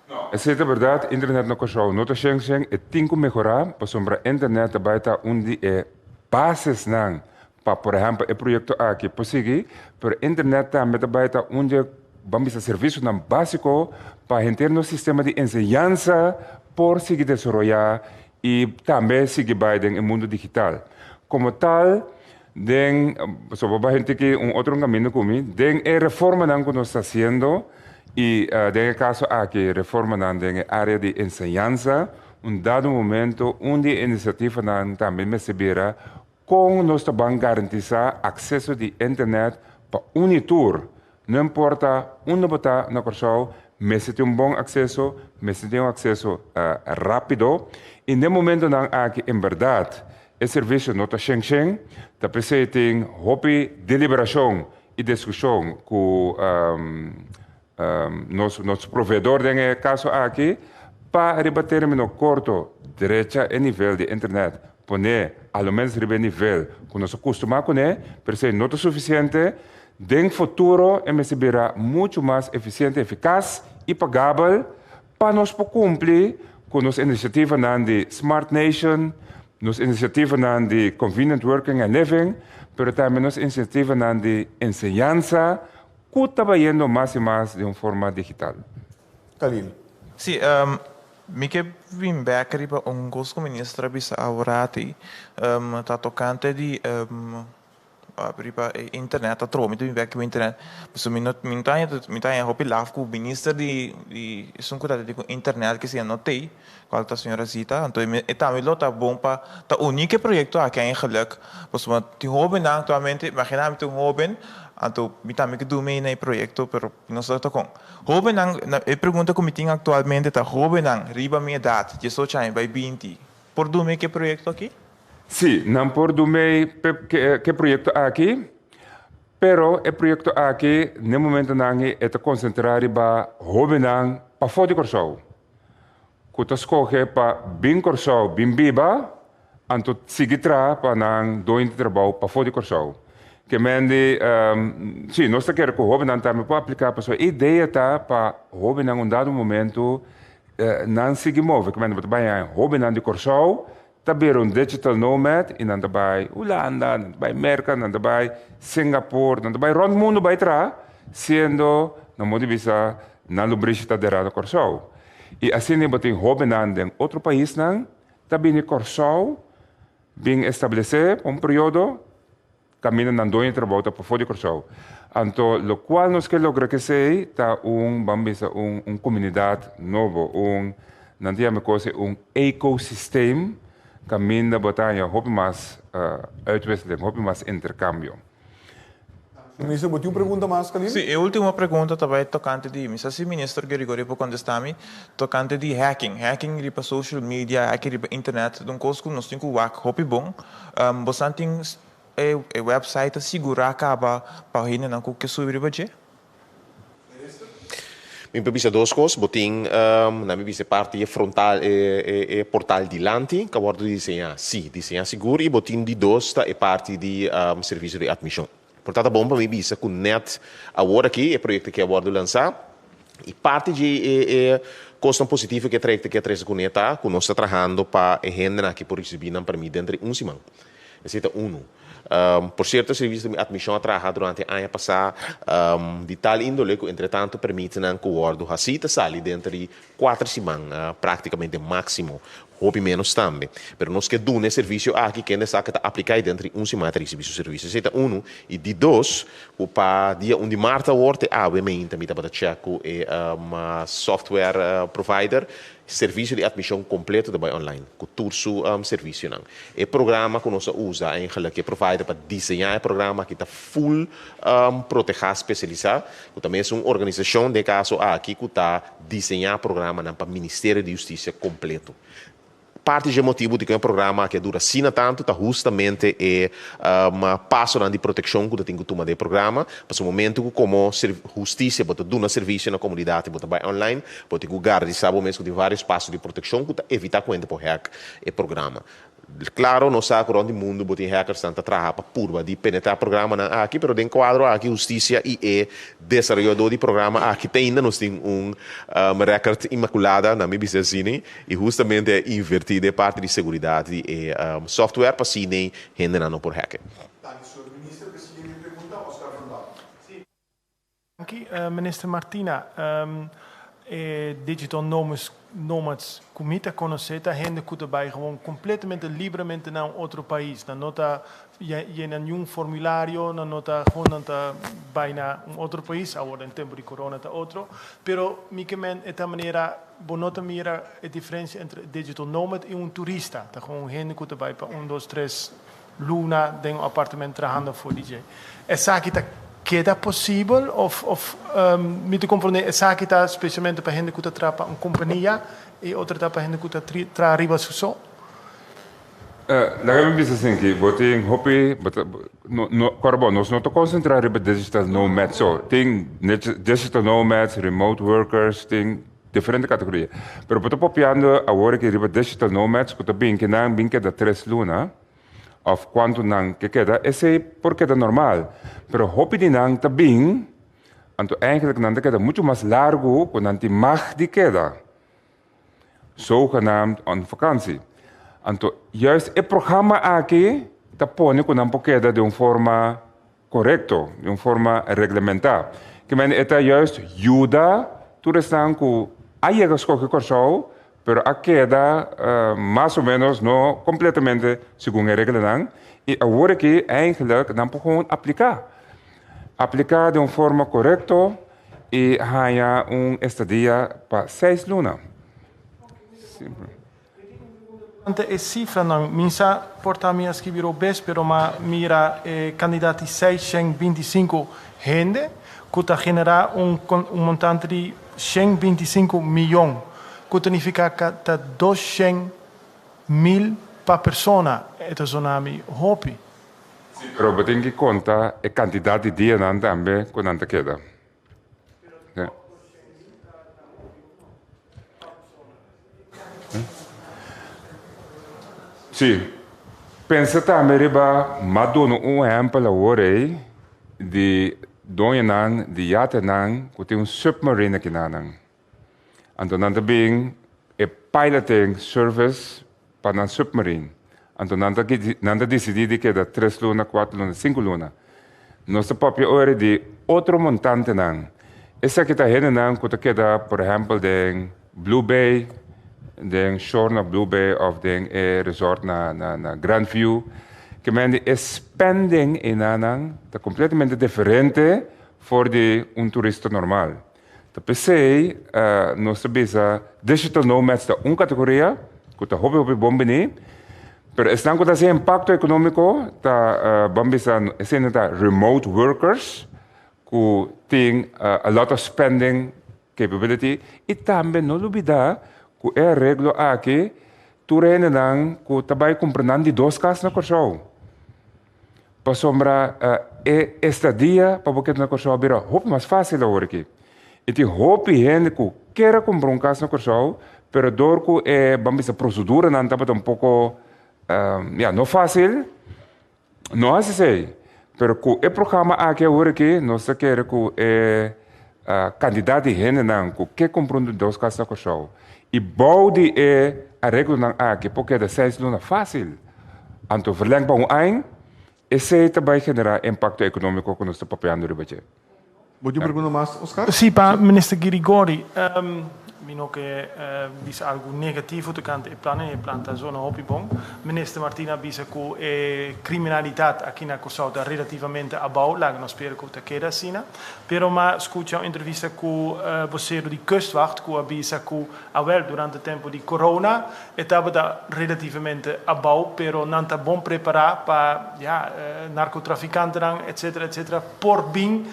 No, esei ta bèrdat, internet na Kòrsou no ta shen shen, e tin ku mehorá pasobra internet ta bai ta un di e basesnan pa por ehèmpel e proyekto aki por sigui, pero internet tambe ta bai ta un dje ban bisa servisionan básiko pa henter nos sistema di enseñansa por sigui desaroyá i tambe sigui bai den e mundu digital. Komo tal, den, pasobra bo bai henter ki un otro kaminda ku mi, den e reformanan ku nos ta hasiendo i den e kaso aki reformanan den e área di enseñansa, un dado momento un di e inisiativanan tambe mester bira Kon nos ta ban garantisá akseso di internet pa un i tur? No importa unda bo ta na Kòrsou, mester tin un bon akseso, mester tin un akseso rápido. I den momentonan aki en bèrdat e servisio no ta shen shen, ta p'esei tin hopi deliberashon i diskushon ku nos nos proveedor den e kaso aki pa riba término korto drecha e nivel di internet Pone a lo menos riba e nivel ku nos a kustumá kuné, pero esei no ta sufisiente. Den futuro e mester bira muchu mas efisiente, efikas i pagabel pa nos por kumpli ku nos inisiativanan di Smart Nation, nos inisiativanan di Convenient Working and Living, pero tambe nos inisiativanan di enseñansa ku ta bayendo mas i mas den un forma digital. Khalil. Sí, Mi ke bin bek riba un kos ku minister a bisa aworati, ta tokante di riba e internet atrobe mi ta bin bek riba internet pasobra mi no mi ta haña mi ta haña hopi laf ku minister di di esun ku ta di ku internet ke siña no tei kual ta señora Zita anto e tambe lo ta bon pa ta uní ku e proyekto aki eigenlik pasobra tin hobennan aktualmente imagina mi ta un hoben anto mi tambe ke duna na e proyekto pero Nos ta ta kon. Hóbennan, e pregunta ku mi tin aktualmente ta, hóbennan riba mi edat, diesocho aña bai binti, por duna ke proyekto aki? Sí, nan por duna ke proyekto aki, pero e proyekto aki n'e momentonan e ta konsentrá riba hóbennan. pafó di Kòrsou ku ta skohe pa bin Kòrsou bin biba anto sigui traha pa nan doño di trabou pafó di Kòrsou. Ke men di, si, nos ta kere ku hóbennan tambe por apliká pasobra e idea ta pa hóbennan un dado momento nan sigui move. Ke men bo ta bai haña hóbennan di Kòrsou ta bira un digital nomad i nan ta bai Hulanda, nan ta bai Merka, nan ta bai Singapore, nan ta bai rònt mundu bai traha, siendo na modo di bisa nan lubrishi ta derá na Kòrsou. I asina bo tin hóbennan den otro paisnan ta bini Kòrsou bin establesé pa un periodo kaminda nan doño di trabou ta pafó di Kòrsou. Anto lokual nos ke logra kesei ta un, ban bisa, un un komunidat nobo, un, nan ta yama e kos ei un ecosystem kaminda bo ta haña hopi mas uitwisseling, hopi mas interkambio. Minister, bo tin un pregunta mas, Kalil? Sí, e ultimo pregunta ta bai tokante di, mi sa si Minister Gregorio por kontestá mi, tokante di hacking. Hacking riba social media, hacking riba internet, ta un kos ku nos tin ku wak hopi bon. Bosan tin e website ta sigurá kaba pa hendenan ku ke subi riba dje? Mi por bisa dos kos, bo tin na mi bisa e parti e frontal e portal dilanti ku a wòrdu diseñá, sí, diseñá sigur i bo tin di dos ta e parti di servisio di atmishon. Por ta ta bon pa mi bisa ku nèt awor aki e proyekto aki a wòrdu lansá i parti dje e kosnan positivo ku e trayekto aki a trese kuné ta ku nos ta trahando pa e hendenan aki por risibí nan pèrmit denter di un siman. Esei ta unu. Por sierto, servisio di atmishon a traha durante aña pasá di tal índole ku entretantu permitnan ku wòrdu hasí ta sali denter di kuater siman, práktikamente máksimo, hopi ménos tambe. Pero nos ke duna e servisio aki kende sa ku ta apliká i denter di un siman ta risibí su servisio. Esei ta unu. I di dos, ku pa dia un di mart awor te awe meinta mi tabata chèk ku e software provider, Servisio di atmishon kompleto ta bai online ku tur su servisionan. E programa ku nos a usa eigenlijk e provider pa diseñá e programa aki ta full protehá spesialisá ku ta mes un organisashon den e kaso aki ku ta diseñá programanan pa Ministerio di Hustisia kompleto. Parti dje motibu dikon e programa aki a dura asina tantu ta hustamente e pasonan di protekshon ku ta tin ku tuma den e programa. Pasobra momentu ku komo hustisia bo ta duna servisio na komunidat i bo ta bai online, bo tin ku garantisa bo mes ku tin vários paso di protekshon ku ta evitá ku hende por hack e programa. Klaro, nos sa ku rònt di mundu bo tin hackersnan ta traha pa purba di penetrá programanan aki, pero den kuadro aki hustisia i e desaroyadó di programa aki te ainda nos tin un rèkòrt inmakulada, na mi bisa asina, i hustamente a invertí den e parti di seguridat di e software pa asina hendenan no por hack e. Danki, señor Minister. P'e siguiente pregunta, Oscar van Dam. Danki, Minister Martina. E digital nomads, nomads ku mi ta konosé ta hende ku ta bai gewoon kompletamente libremente na un otro pais. Nan no ta yena niun formulario, nan no ta gewoon nan ta bai na un otro pais. Awor den tempu di corona ta otro. Pero mi ke men e ta manera bo no ta mira e diferensia entre e digital nomad i un turista. Ta gewoon un hende ku ta bai pa un, dos, tres luna den un apartement trahando for di dje. Esaki ta keda posibel of of mi ta comprende esaki ta specialmente pa hende cu ta traha pa un compania y otro ta pa hende cu ta traha riba su so? Laga mi bisa asinki, bo tin hopi, bo ta, no, no, kòrda bo, nos no ta konsentrá riba digital nomads so. Tin digital nomads, remote workers, tin diferente kategoria. Pero bo ta papiando awor aki riba digital nomads ku ta bin ke nan bin keda tres luna. Of kuantu nan ke keda, esei por keda normal. Pero hopi di nan ta bin, anto eigenlijk nan ta keda muchu mas largu ku nan tin mag di keda. Zogenaamd on vakantie. Anto juist e programa aki ta pone ku nan por keda den un forma korekto, den un forma reglamentá. Ke men e ta juist yuda tur esnan ku a yega skohe Kòrsou, pero a keda mas o ménos no kompletamente segun e reglanan, i awor aki eigenlijk nan por gewoon apliká. Apliká den un forma korekto i haña un estadia pa seis luna. Simpel. Ante e sifranan, mi sa por ta mi a skibi robes, pero m'a mira e kandidat di 625 hende ku ta generá un un montante di 125 miyon, ku ta nifiká ka ta 200 mil pa persona. E ta zona mi hopi. Sí, pero bo tin ki konta e kantidat di dianan tambe ku nan ta keda. Sí. Pensa tambe riba m'a duna un ehèmpel awor ei di doñonan di yatenan ku tin un submarine akinanan. Anto nan ta bin e piloting service pa nan submarine. Anto nan ta nan ta disidí di keda tres luna, kuater luna, sinku luna. Nos ta papia ora di otro montantenan. Esaki ta hendenan ku ta keda por ehèmpel den Blue Bay, den shore na Blue Bay òf den e resort na na na Grand View. Ke men di e spending einanan ta kompletamente diferente for di un turista normal. Ta p'esei nos ta bisa digital nomads ta un kategoria ku ta hopi hopi bon bini, pero esnan ku ta hasi impakto ekonómiko ta ban bisa esei ta remote workers ku tin a lot of spending capability i tambe no lubida ku e areglo aki tur hendenan ku ta bai kumpra nan di dos kas na Kòrsou. Pasobra e estadia pa bo keda na Kòrsou a bira hopi mas fásil awor aki. I tin hopi hende ku kier a kumpra un kas na Kòrsou, pero dor ku e, ban bisa, proseduranan tabata un poko, ya, no fásil, no hasi esei. Pero ku e programa aki awor aki, nos ta kere ku e kantidat di hendenan ku ke kumpra un di dos kas na Kòrsou i bou di e areglonan aki por keda seis luna fásil. Anto verleng pa un añ, esei ta bai generá impakto ekonómiko ku nos ta papiando riba dje. Bo tin un pregunta mas, Oscar? Sí, pa Minister Girigori. Mi no ke bisa algu negativo tokante e plan, e plan ta zona hopi bon. Minister Martina a bisa ku e kriminalitat aki na Kòrsou ta relativamente abou, laga nos spera ku ta keda asina. Pero m'a skucha un entrevista ku bosero di Kustwacht ku a bisa ku awel durante tempu di corona e tabata relativamente abou, pero nan ta bon prepará pa ya narkotrafikantenan etcetera etcetera por bin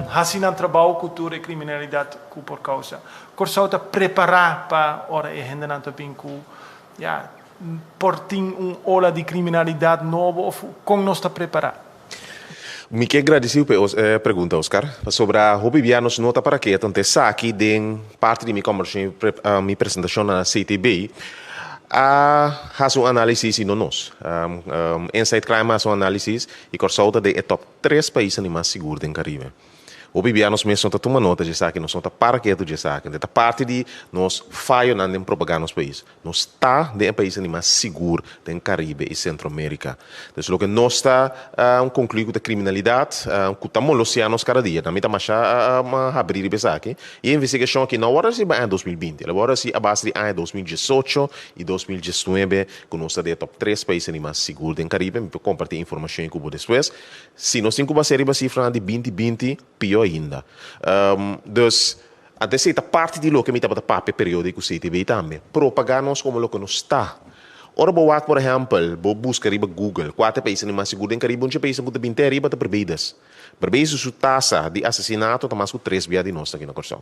hasi nan trabou ku tur e kriminalidat ku por kousa. Kòrsou ta prepará pa ora e hendenan ta bin ku ya por tin un ola di kriminalidat nobo òf kon nos ta prepará? Mi ke gradisiu pa e pregunta, Oscar, pasobra hopi bia nos no ta para ke tantu esaki den parti di mi kombershon i mi presentashon na CTB a hasi un análisis i no nos. Insight Crime a hasi un análisis i Kòrsou ta den e tòp tres paisnan di mas sigur den Karibe. Hopi bia nos mes no ta tuma nota di esaki, nos no ta para ketu di esaki. Ta parti di nos fayonan den propagá nos pais. Nos ta den e paisnan di mas sigur den Caribe i Centro America. Dus loke nos ta conclui cu ta criminalidad cu ta molostea nos cada dia. Tambe ta masha habri riba esaki. E investigacion aki no a worde haci riba aña 2020, el a worde haci a base di aña 2018 i 2019 cu nos ta den e top tres paisnan di mas sigur den Caribe. Mi por comparti e informacion ei cu bo despues. Si nos tin cu basea riba cifranan di binti binti, pio ainda. Dus. Anto esei ta parti di loke mi tabata papia periodo ku CTB tambe. Propagá nos komo loke nos ta. Ora bo wak por ehèmpel, bo buska riba Google, kua ta e paisnan di mas sigur den Karibe, un dje paisnan ku ta bin te ariba ta Barbados. Barbados su tasa di asesinato ta mas ku tres bia di nos aki na Kòrsou.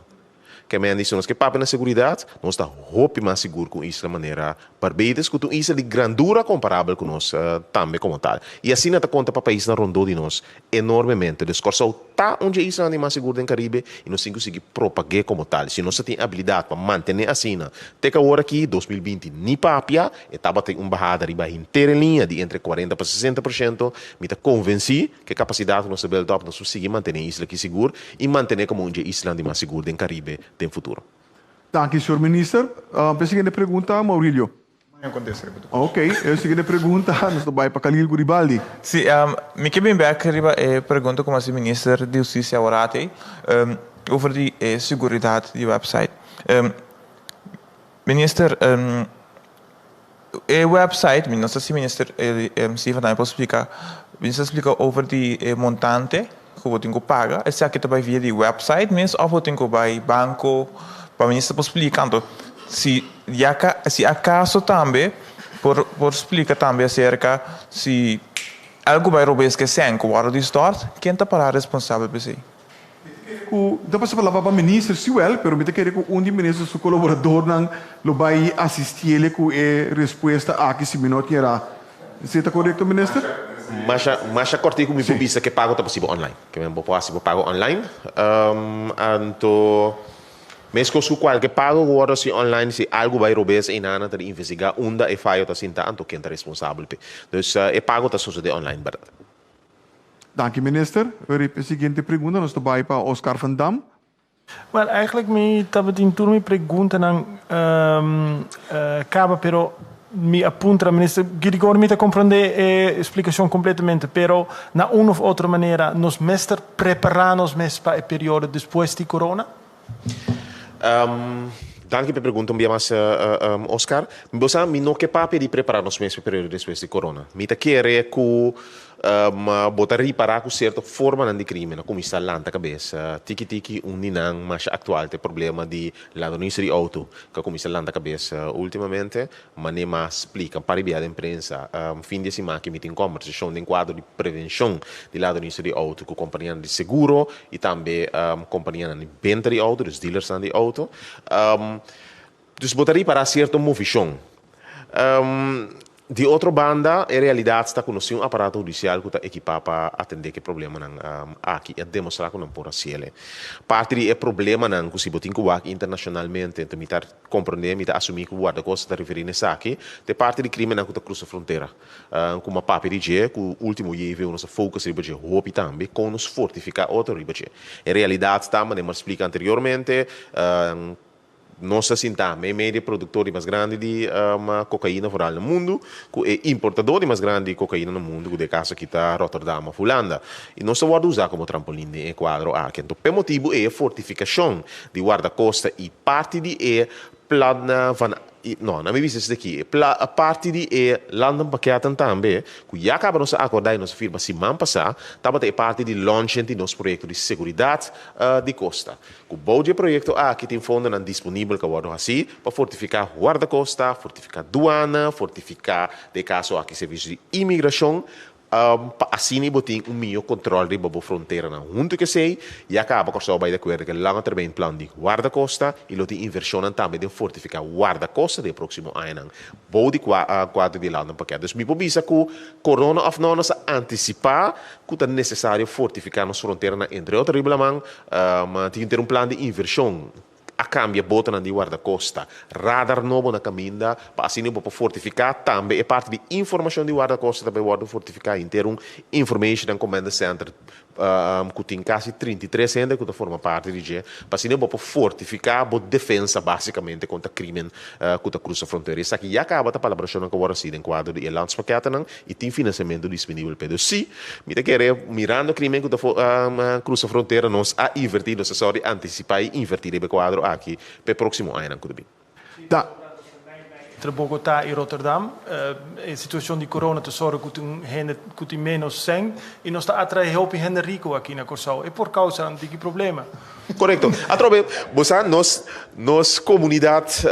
Ke men di si nos ke papia na seguridat, nos ta hopi mas sigur ku un isla manera Barbados, ku ta un isla di grandura komparabel ku nos tambe komo tal. I asina ta konta pa paisnan rondó di nos enormemente. Dus Kòrsou ta un dje islanan di mas sigur den Karibe i nos tin ku sigui propag'é komo tal. Si nos ta tin abilidat pa mantené asina te ku awor aki, 2020, ni papia, e tabatin un bahada riba henter e liña di entre 40 pa 60%. Mi ta konvensí ku e kapasidat ku nos ta build up nos por sigui mantené e isla aki sigur i mantené komo un dje islanan di mas sigur den Karibe den futuro. Danki, señor Minister. P'e siguiente pregunta, Maurilio. Mañan contesta riba tu Ok, e siguiente pregunta nos ta bai pa Khalil Guribaldi. Si, mi ke bin bek riba e pregunta ku mi hasi Minister di Hustisia awor ei, over di e seguridat di website. Minister, e website, mi no sa si Minister Steven tambe por splika, Minister splika over di e montante ku bo tin ku paga, esaki ta bai via di website mes òf bo tin ku bai banko pa minister por splika anto si ya ka si akaso tambe por por splika tambe aserka si algu bai robes ku e sèn ku wòrdu distòrt ken ta pará responsabel pa esei. Mi ta kere ku mi ta pasa palabra pa minister Sewell pero mi ta kere ku un di minister su kolaboradornan lo bai asistiele ku e respuesta aki si mi no tin erá. Esei ta korekto, minister? Masha, masha kòrtiku mi por bisa ku e pago ta posibel online. Ke men bo por hasi bo pago online. Anto. Meskos ku kualke pago ku wòrdu hasi online, si algu bai robes einan nan ta di investigá unda e fayo ta sinta anto ken ta responsabel p'e. Dus e pago ta sosodé online bèrdat. Danki minister. Rip e siguiente pregunta nos ta bai pa Oscar van Dam. Wel, eigenlijk mi tabatin tur mi preguntanan caba, pero mi a puntra Minister Girigori, mi ta comprende e explicacion completamente, pero na un of otro manera nos mester prepara nos mes pa e periodo despues di corona? Danki pa e pregunta un bia mas, Oscar. Bo sa, mi no ke papia di prepara nos mes pa e periodo despues di corona. Mi ta kere cu Ma bo ta ripará ku sierto formanan di krímen a kuminsá lanta kabes. Tiki tiki un di nan masha aktual ta e problema di ladronisia di outo ku a kuminsá lanta kabes últimamente. Manera mi a splika un par di bia den prensa, fin di e siman aki mi tin kòmbersashon den kuadro di prevenshon di ladronisia di outo ku kompanianan di seguro i tambe kompanianan di benta di outo, dus dealersnan di outo. Dus bo ta ripará sierto movishon. Di otro banda, e realidat ta ku nos tin un aparato hudisial ku ta ekipá pa atendé ku e problemanan aki i a demostrá ku nan por hasiel. Parti di e problemanan ku si bo tin ku wak internashonalmente, enton mi ta komprondé, mi ta asumí ku Guardakosta ta referí na esaki, ta e parti di krimennan ku ta krusa frontera. Ku mi a papia di dje, ku último JVU nos a focus riba dje hopi tambe, kon nos fortifiká otro riba dje. E realidat ta, manera mi a splika anteriormente, Nos ta sintá meimei di e produktor di mas grandi di kokaina foral na mundu ku e importador di mas grandi di kokaina na mundu ku den e kaso aki ta Rotterdam òf Hulanda. I nos ta wòrdu usá komo trampolin den e kuadro aki. Anto p'e motibu ei e fortifikashon di Wardakosta i parti di e plan van no, nan mi bisa esaki aki, e parti di e landenpakketten tambe ku ya kaba nos a akordá i nos a firma siman pasá tabata e parti di launching di nos proyekto di seguridat di kosta. Ku bou di e proyekto aki tin fondonan disponibel ku a wòrdu hasí pa fortifiká Guardakosta, fortifiká Duana, fortifiká den e kaso aki Servisio di Imigrashon, pa asina bo tin un mihó kontròl riba bo fronteranan. Huntu ku esei, ya kaba Kòrsou a bai di akuerdo ku e lange termijn plan di Guardakosta i lo tin invershonnan tambe den fortifiká Guardakosta den e próksimo añanan bou di kuadro di e landenpakket. Dus mi por bisa ku korona òf no nos a antisipá ku ta nesesario fortifiká nos fronteranan entre otro riba laman Tin ter un plan di invershon, a kambia botonan di wardakosta, radar nobo na kaminda pa asina bo por fortifiká tambe e parti di informashon di wardakosta ta bai wòrdu fortifiká henter un Information and Command Center ku tin kasi 33 hende ku ta forma parti di dje pa asina bo por fortifiká bo defensa basikamente kontra krimen ku ta krusa frontera. Esaki ya kaba ta palabrashonnan ku a wòrdu hasi den kuadro di e landspakketennan i tin finansiamentu disponibel p'e. Dus sí, mi ta kere, mirando krimen ku ta krusa frontera, nos a invertí, nos a sòru di antisipá i invertí riba e kuadro aki p'e próksimo añanan ku ta bin. Ta. Entre Bogotá i Rotterdam, e situashon di corona ta sòru ku tin hende ku tin ménos sèn i nos ta atraé hopi hende riku aki na Kòrsou. E por kousa un tiki problema. Korekto. Atrobe, bo sa, nos, nos komunidat,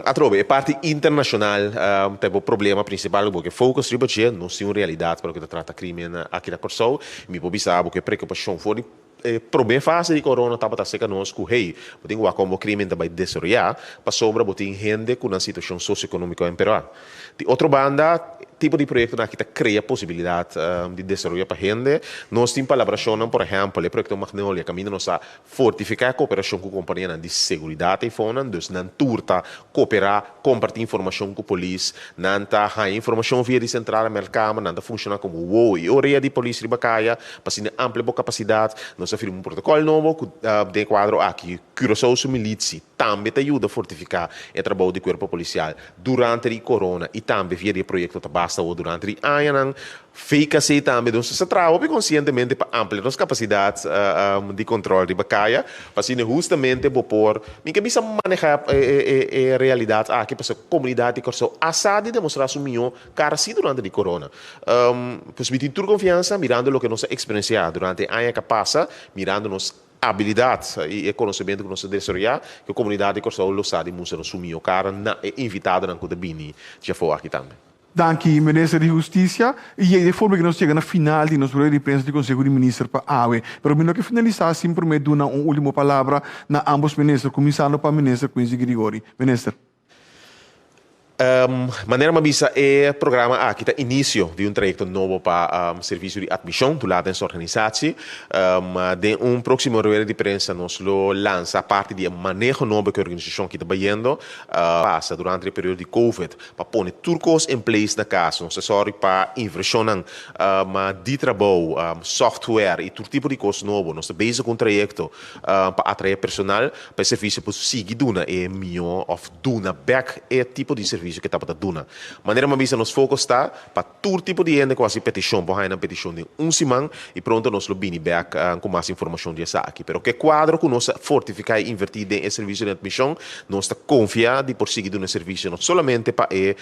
atrobe, e parti internashonal ta e bo problema prinsipal ku bo ke focus riba dje. Nos tin un realidat pa loke ta trata krimen aki na Kòrsou. Mi por bisa bo ku e preokupashon for di e promé fase di korona tabata aserka nos ku, hey, bo tin ku wak kon bo krimen ta bai desaroyá pasobra bo tin hende ku nan situashon sosioekonómiko a empeorá. Di otro banda, tipo di proyektonan aki ta krea posibilidat di desaroyo pa hende. Nos tin palabrashonnan, por ehèmpel, e proyekto Magnolia, kaminda nos a fortifiká e kooperashon ku kompanianan di seguridat eifonan. Dus nan tur ta kooperá, kompartí informashon ku polis, nan ta haña informashon via di sentrale meldkamer, nan ta funshoná komo wowo i orea di polis riba kaya pa asina amplia bo kapasidat. Nos a firma un protokòl nobo ku den e kuadro aki Curaçao su militsi tambe ta yuda fortifiká e trabou di kuerpo polisial durante di corona y tambe via di e proyecto ta basta awor durante di añanan. VKC tambe nos ta traha hopi conscientemente pa amplia nos capacidad di control riba caya pa asina hustamente bo por mi ke bisa maneha e realidad aki pasobra comunidad di Corsou a sa di demostra su miho cara si durante di corona. Pues mi tin tur confiansa mirando loke nos a experiencia durante e aña ca pasa mirando nos abilidat i e konosementu ku nos ta desaroyá, ku e komunidat di Kòrsou lo sa di mustra nos su mihó kara na e invitadonan ku ta bini djafó aki tambe. Danki, Minister di Hustisia. I ei e forma ku nos yega na final di nos rueda di prensa di Konseho di Minister pa awe. Pero mi no ke finalisá sin promé duna un último palabra na ambos minister, kuminsando pa Minister Quincy Grigori. Minister. Manera mi a bisa e programa aki ta inicio di un trayecto nobo pa Servicio di Admision Toelatingsorganisatie. Den un proximo rueda di prensa nos lo lansa parti di e maneho nobo cu e organisacion aki ta bayendo pasa durante e periodo di Covid pa pone tur cos in place na cas. Nos ta sorry pa inversionnan di trabou, software y tur tipo di cos nobo. Nos ta bezig cu un trayecto pa atrae personal pa e servicio por sigui duna e mihó of duna bek e tipo di servicio ku e tabata duna. Manera mi a bisa nos focus ta pa tur tipo di hende ku hasi peticion por haña nan peticion den un siman y pronto nos lo bini bek ku mas informacion di esaki. Pero ku e cuadro ku nos a fortifica y inverti den e servicio di admision nos ta confia di por sigui duna e servicio no solamente pa e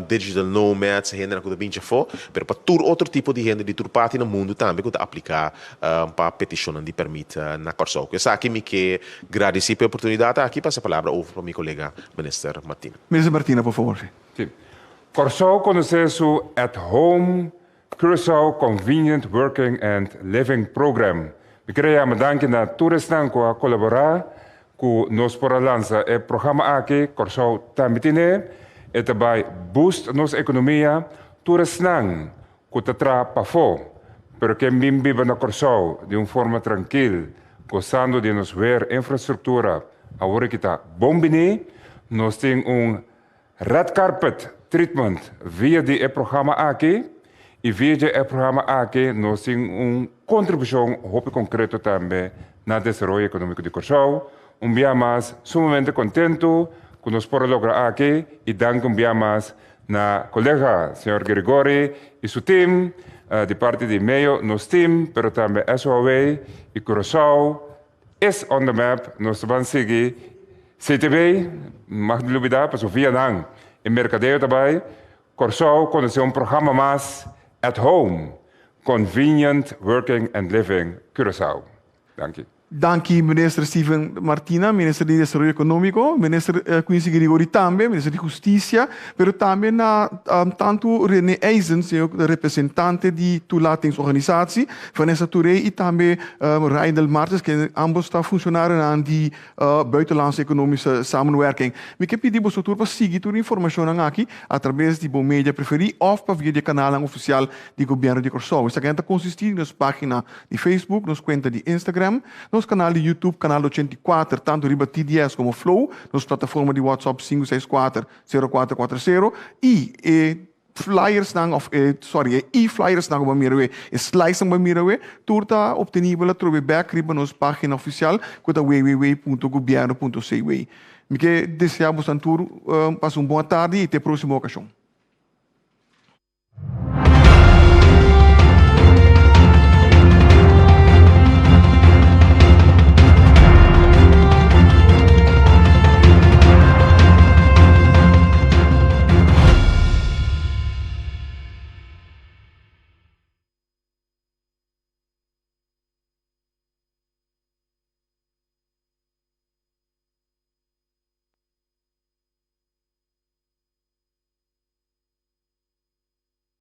digital nomads, hendenan ku ta binchi afó, pero pa tur otro tipo di hende di tur parti na mundu tambe ku ta aplica pa petishonnan di pèrmit na Kòrsou. Ku esaki mi ke gradisí pa e oportunidat aki pasa palabra over pa mi kolega Minister Martina. Minister Martina, por fabor. Sí. Kòrsou konosé su At Home Curaçao Convenient Working and Living Program. Mi kere yama danki na tur esnan ku a kolaborá ku nos por a lansa e programa aki. Kòrsou tambe tine. E ta bai boost nos ekonomia. Tur esnan ku ta traha pafó, pero ke bin biba na Kòrsou di un forma trankil, gosando di nos weer infrastruktura awor ki ta bon biní. Nos tin un red carpet treatment via di e programa aki i via di e programa aki nos tin un kontribushon hopi konkreto tambe na desaroyo ekonómiko di Kòrsou. Un bia mas sumamente kontentu ku nos por a logra aki i danki un bia mas Na kolega señor Grigori i su team, di parti di Mayo nos team, pero tambe SOAW i Curaçao is on the map, nos ta ban sigui CTB, mag di lubida paso via nan e merkadeo ta bai, Kòrsou konosé un programa mas at home, convenient working and living Curaçao. Danki. Danki Minister Steven Martina, Minister di Desaroyo Ekonómiko, Minister Quincy Grigori tambe, Minister di Hustisia, pero tambe na tantu Rene Eisen, señor representante di Toelatingsorganisatie, Vanessa Touré i tambe Rydel Martes, kende ambos ta funshonarionan di Buitenlandse Economische Samenwerking. Mi ke pidi boso tur pa sigui tur informashonnan aki atrabes di bo media preferí òf pa via di e kanalnan ofisial di Gobièrnu di Kòrsou. Esaki nan ta konsistí di nos página di Facebook, nos kuenta di Instagram, nos kanal di YouTube Kanal 84 tantu riba TDS komo Flow, nos plataforma di WhatsApp 564 0440 i e flyersnan òf e sorry e e-flyersnan ku bo a mira awe, e slidesnan ku bo a mira awe, tur ta optenibel atrobe bèk riba nos página ofisial ku ta www.gobièrnu.cw. Mi ke deseá boso tur pasa un bon atardi i te próksimo okashon.